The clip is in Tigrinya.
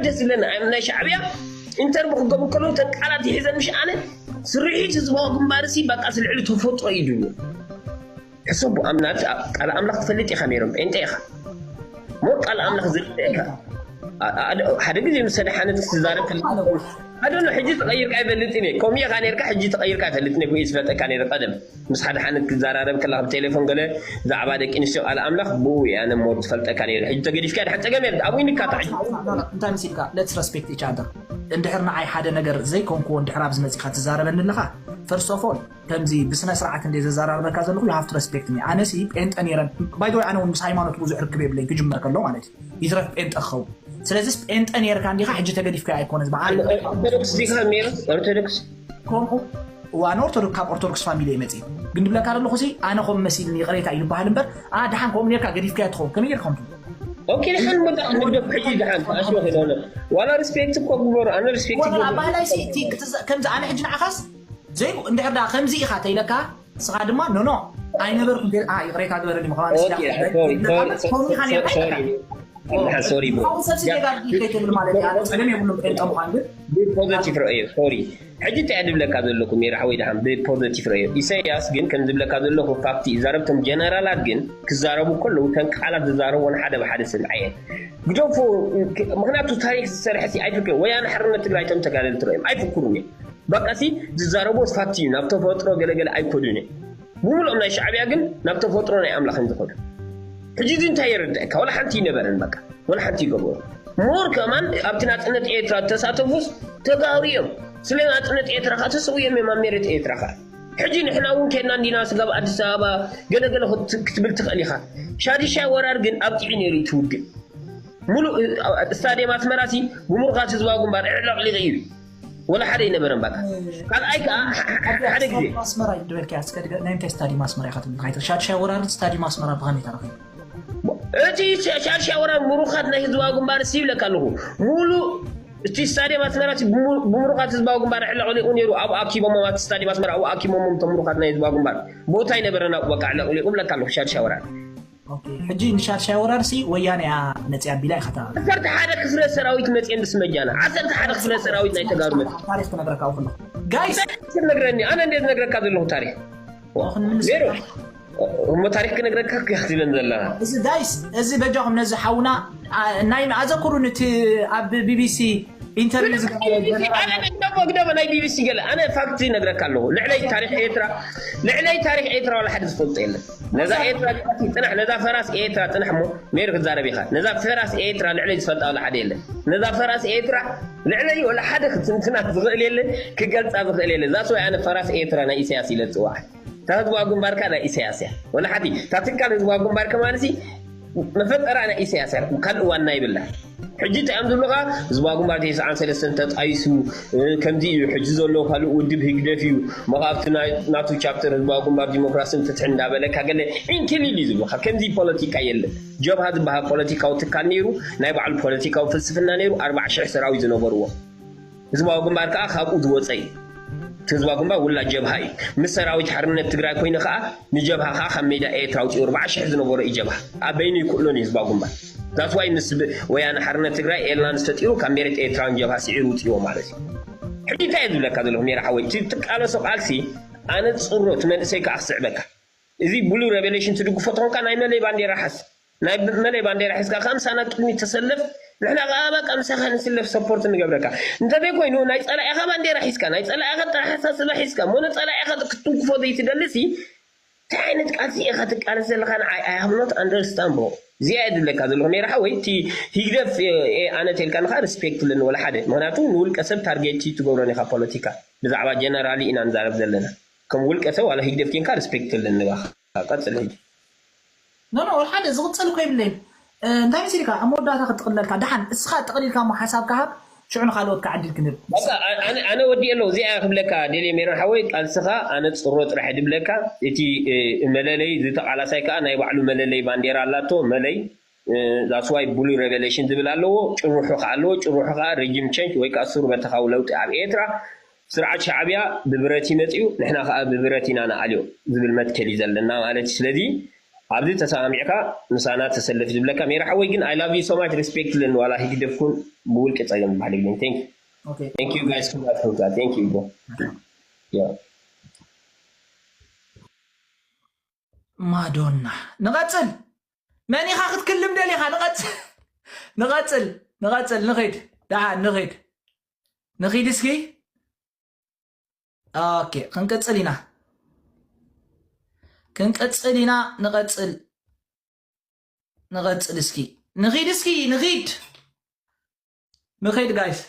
ደስ ዝብለኒ ኣነ ናይ ሻዕብያ ኢንተርቪው ክገብሩ ከለዉ ተቃላት ይሕዘን ምሽ ኣነ ስርሒት ህዝባዊ ግንባር ሲ በቃ ስልዕሊ ተፈጥሮ እዩ ድብሉ ሕሰቡ ኣምናት ቃል ኣምላኽ ትፈልጥ ኢኻ ነይሮም ጴንጠ ኢኻ ሞ ቃል ኣምላኽ ዝርዳ ኢኻ ሓደ ግዜ ምስ ሰደሓነት ዝዛረብ ኣደሎ ሕጂ ተቐይርካ ኣይፈልጥን እየ ከምኡ ኢኻ ነርካ ሕጂ ተቐይርካ ኣይፈልጥን እየ ዝፈልጠካ ነይረ ቀደም ምስ ሓደ ሓነት ክዘራረብ ከላ ኣብ ቴሌፎን ገለ ዛዕባ ደቂ ኣንስትዮ ቃል ኣምላኽ ብኡ እየ ኣነ ሞር ዝፈልጠካ ነይረ ሕጂ ተገዲፍካ ድሓን ፀገም የለ ኣብኡ ይንካታ ሕጂ እንታይ መሲልካ let's respect each other እንድሕር ንዓይ ሓደ ነገር ዘይኮንክዎ እንድሕር ኣብዚ መፂኻ ትዛረበኒ ኣለኻ first of all ከምዚ ብስነ ስርዓት እንደ ዘዘራርበካ ዘለኹ you have to respect me ኣነሲ ጴንጠ ነይረ by the way ኣነ እውን ምስ ሃይማኖት ብዙሕ ርክብ የብለኝ ክጅመር ከሎ ማለት እዩ ይትረፍ ጴንጠ ክኸውን ስለዚስ ጴንጠ ነይርካ እንዲኻ ሕጂ ተገዲፍካ ኣይኮነ ዝበሃል ኦርቶዶክስ ዲኻ ነይሩ ኦርቶዶክስ ከምኡ እዋ ንኦርቶዶክስ ካብ ኦርቶዶክስ ፋሚሊ መፅእ ግን ድብለካ ዘለኹ ሲ ኣነ ከም መሲልኒ ይቕሬታ እዩ ዝበሃል እምበር ኣ ድሓን ከምኡ ነርካ ገዲፍካዮ ትኸውን ከመይ ጌርካ ከምቱ ኦኬ ድሓን ቦታ ንግደፍ ሕጂ ድሓን ኣሽመ ከይደሆነ ዋላ ሪስፔክት እኮ ግበሩ ኣነ ሪስፔክት ወላ ባህላይ ሲ እቲ ክትዘ- ከምዚ ኣነ ሕጂ ንዓኻስ ዘይኩ እንድሕር ዳ ከምዚ ኢኻ ተይለካ ስኻ ድማ ኖኖ ኣይነበርኩም ገ- ኣ ይቕሬታ ግበረኒ ምዃን ኦኬ ሶሪ ሶሪ ሶሪ ሶሪ ሶሪ ሶሪ ብሮ ሰብሲ ጌጋ ከይትብል ማለት እዩ ኣነ ጸገም የብሉም ጴንጠ ምዃን ግን ብፖዘቲቭ ረእዮ ሶሪ ሕጂ እንታይ ድብለካ ዘለኹ ሜራ ሓወይ ድሓን ብፖዘቲቭ ረእዮ ኢሳያስ ግን ከም ዝብለካ ዘለኹ ፋክት እዩ ዛረብቶም ጀነራላት ግን ክዛረቡ ከለዉ ተን ቃላት ዝዛረቦ ንሓደ ብሓደ ስምዐየን ግደፎ ምክንያቱ ታሪክ ዝሰርሐ ሲ ኣይፍክር ወያነ ሓርነት ትግራይ ቶም ተጋደልቲ ረእዮም ኣይፍክሩን እዮም በቃ ሲ ዝዛረቦ ፋክት እዩ ናብ ተፈጥሮ ገለገለ ኣይኮዱን እዮም ብምልኦም ናይ ሻዕብያ ግን ናብ ተፈጥሮ ናይ ኣምላኽን ዝኸዱ ሕጂ እዚ እንታይ የረድእካ ወላ ሓንቲ ይነበረን በቃ ወላ ሓንቲ ይገበሩ ሞር ከማን ኣብቲ ናፅነት ኤርትራ ተሳተፉስ ተጋሩ እዮም ስለ ናፅነት ኤርትራ ከዓ ተሰውዮም እዮም ኣብ ሜሬት ኤርትራ ከዓ ሕጂ ንሕና እውን ኬድና እንዲና ስጋብ ኣዲስ ኣበባ ገለገለ ክትብል ትኽእል ኢኻ ሻድሻይ ወራር ግን ኣብቂዑ ነይሩ ትውግእ ሙሉእ ስታዲየም ኣስመራ ሲ ብምሩኻት ህዝባዊ ግንባር ዕዕለቕሊቕ እዩ ወላ ሓደ ኣይነበረን በቃ ካልኣይ ከዓ ሓደ ግዜ ኣስመራ ይድበልካ እስከ ናይ ምንታይ ስታዲየም ኣስመራ ኢኻ ትብል ካይተ ሻድሻይ ወራር ስታዲየም ኣስመራ ብኸመይ ተረኺቡ እቲ ሻድሻይ ወራር ምሩኻት ናይ ህዝባዊ ግንባር ሲ ይብለካ ኣለኹ ሙሉእ እቲ ስታዲየም ኣስመራ ሲ ብምሩኻት ህዝባዊ ግንባር ዕለቕሊቑ ነይሩ ኣብኡ ኣኪቦሞም ኣብቲ ስታዲየም ኣስመራ ኣብኡ ኣኪቦሞም እቶም ምሩኻት ናይ ህዝባዊ ግንባር ቦታ ኣይነበረን ኣብኡ በቃ ዕለቕሊቑ ይብለካ ኣለኹ ሻድሻይ ወራር ሕጂ ንሻድሻይ ወራርሲ ወያነ እያ መፅያ ቢላ ኢኻ ተባለ። ዓሰርተ ሓደ ክፍለ ሰራዊት መፅየን ምስ መጃና ዓሰርተ ሓደ ክፍለ ሰራዊት ናይ ተጋሩ መፅ ታሪክ ክነግረካ ውክሎ ጋይስ ትነግረኒ ኣነ እንዴት ነግረካ ዘለኹ ታሪክ ኔሩ እሞ ታሪክ ክነግረካ ክትብለን ዘለኻ እዚ ጋይስ እዚ በጃኹም ነዚ ሓውና ናይ ኣዘክሩን እቲ ኣብ ቢቢሲ ኢንተርቪው ዝገበረ ጀነራል ኣነ ግደፎ ግደፎ ናይ ቢቢሲ ገለ ኣነ ፋክት ይነግረካ ኣለኹ ልዕለይ ታሪክ ኤርትራ ልዕለይ ታሪክ ኤርትራ ዋላ ሓደ ዝፈልጦ የለን ነዛ ኤርትራ ጥራሕ ነዛ ፈራስ ኤርትራ ጥራሕ እሞ ሜሪ ክዛረብ ኢኻ ነዛ ፈራስ ኤርትራ ልዕለይ ዝፈልጣ ዋላ ሓደ የለን ነዛ ፈራስ ኤርትራ ልዕለይ ዋላ ሓደ ክትንትና ዝኽእል የለን ክገልጻ ዝኽእል የለን ዛስ ወይ ኣነ ፈራስ ኤርትራ ናይ ኢሳያስ ኢለ ዝጽዋዕ እታ ህዝባዊ ግንባርካ ናይ ኢሳያስ እያ ወላ ሓንቲ እታ ትካል ህዝባዊ ግንባር ከማንሲ መፈጠራ ናይ ኢሳያስ እያ ካልእ ዋና ይብላ ሕጂ እንታይ እዮም ዝብሉኻ ህዝባዊ ግንባር ተስዓን ሰለስተን ተጣይሱ ከምዚ እዩ ሕጂ ዘሎ ካልእ ውድብ ህግደፍ እዩ መኻብቲ ናቱ ቻፕተር ህዝባዊ ግንባር ዲሞክራስን ፍትሒ እንዳበለካ ገለ ዕንክሊል እዩ ዝብሉኻ ከምዚ ፖለቲካ የለን ጀብሃ ዝበሃል ፖለቲካዊ ትካል ነይሩ ናይ ባዕሉ ፖለቲካዊ ፍልስፍና ነይሩ ኣርባዓ ሽሕ ሰራዊት ዝነበርዎ ህዝባዊ ግንባር ከዓ ካብኡ ዝወፀ እዩ ህዝባዊ ግንባር ውላድ ጀብሃ እዩ ምስ ሰራዊት ሓርነት ትግራይ ኮይኑ ከዓ ንጀብሃ ከዓ ካብ ሜዳ ኤርትራ ኣውፅኡ ኣርባዓ ሽሕ ዝነበሮ እዩ ጀብሃ ኣበይኑ ይክእሎን እዩ ህዝባዊ ግንባር that's why ምስ ወያነ ሓርነት ትግራይ ኤልናንስ ፈጢሩ ካብ ሜሬት ኤርትራ ንጀብሃ ስዒሩ ውፅዎ ማለት እዩ ሕጂ እንታይ እየ ዝብለካ ዘለኹ ሜራ ሓወይ እቲ ትቃለሶ ቃልሲ ኣነ ፅሮ እቲ መንእሰይ ከዓ ክስዕበካ እዚ blue revelation ትድግፎ ተኾንካ ናይ መለይ ባንዴራ ሓዝ ናይ መለይ ባንዴራ ሒዝካ ከዓ ምሳና ቅድሚት ተሰለፍ ንሕና ከዓ በቃ ምሳኻ ንስለፍ ሰፖርት ንገብረካ እንተዘይ ኮይኑ ናይ ፀላኢኻ ባንዴራ ሒዝካ ናይ ፀላኢኻ ጥራሕ ኣሳስባ ሒዝካ እሞ ንፀላኢኻ ክትትንክፎ ዘይትደሊ ሲ እንታይ ዓይነት ቃልሲ ኢኻ ትቃለስ ዘለኻ ንዓይ I have not understand bro እዚኣ እየ ዝብለካ ዘለኹ ሜራ ሓወይ እቲ ህግደፍ ኣነ ተልካ ንኻ ሪስፔክት ኣለኒ ወላ ሓደ ምክንያቱ ንውልቀ ሰብ ታርጌት ትገብሮን ኢኻ ፖለቲካ ብዛዕባ ጀነራሊ ኢና ንዛረብ ዘለና ከም ውልቀ ሰብ ዋላ ህግደፍ ኬንካ ሪስፔክት ኣለኒ ባኻ ቀፅል ሕጂ ኖ ኖ ወላ ሓደ ዝቕፅል እኮ የብለይን እንታይ መሲልካ ኣብ መወዳእታ ክጥቕለልካ ደሓን እስኻ ጠቕሊልካ ሞ ሓሳብካ ሃብ ሽዑ ንካልኦት ክዓድል ክንብል ኣነ ወዲ ኣለዉ እዚኣ ክብለካ ደልየ ሜሮን ሓወይ ቃልስኻ ኣነ ፅሮ ጥራሕ ድብለካ እቲ መለለይ ዝተቃላሳይ ከዓ ናይ ባዕሉ መለለይ ባንዴራ ኣላቶ መለይ that's why blue revelation ዝብል ኣለዎ ጭርሑ ከዓ ኣለዎ ጭርሑ ከዓ regime change ወይ ከዓ ስሩ መተካዊ ለውጢ ኣብ ኤርትራ ስርዓት ሻዕብያ ብብረት ይመፅኡ ንሕና ከዓ ብብረት ኢና ንኣልዮ ዝብል መትከል እዩ ዘለና ማለት እዩ ስለዚ ኣብዚ ተሰማሚዕካ ምሳና ተሰለፍ ዝብለካ ሜራ ሓወይ ግን I love you so much respect ልን ዋላ ህግደፍኩን ብውልቂ ጸገም ዝበሃል የብለይን thank you Okay. thank you guys ኩላትኩም ከኣ thank you bro yeah ማዶና ንቐጽል። መን ኢኻ ክትክልም ደሊኻ? ንቐጽል ንቐጽል ንቐጽል ንኺድ ደሓን ንኺድ ንኺድ እስኪ። ኦኬ ክንቀጽል ኢና ክንቀጽል ኢና ንቐጽል ንቐጽል እስኪ ንኺድ እስኪ ንኺድ ንኺድ guys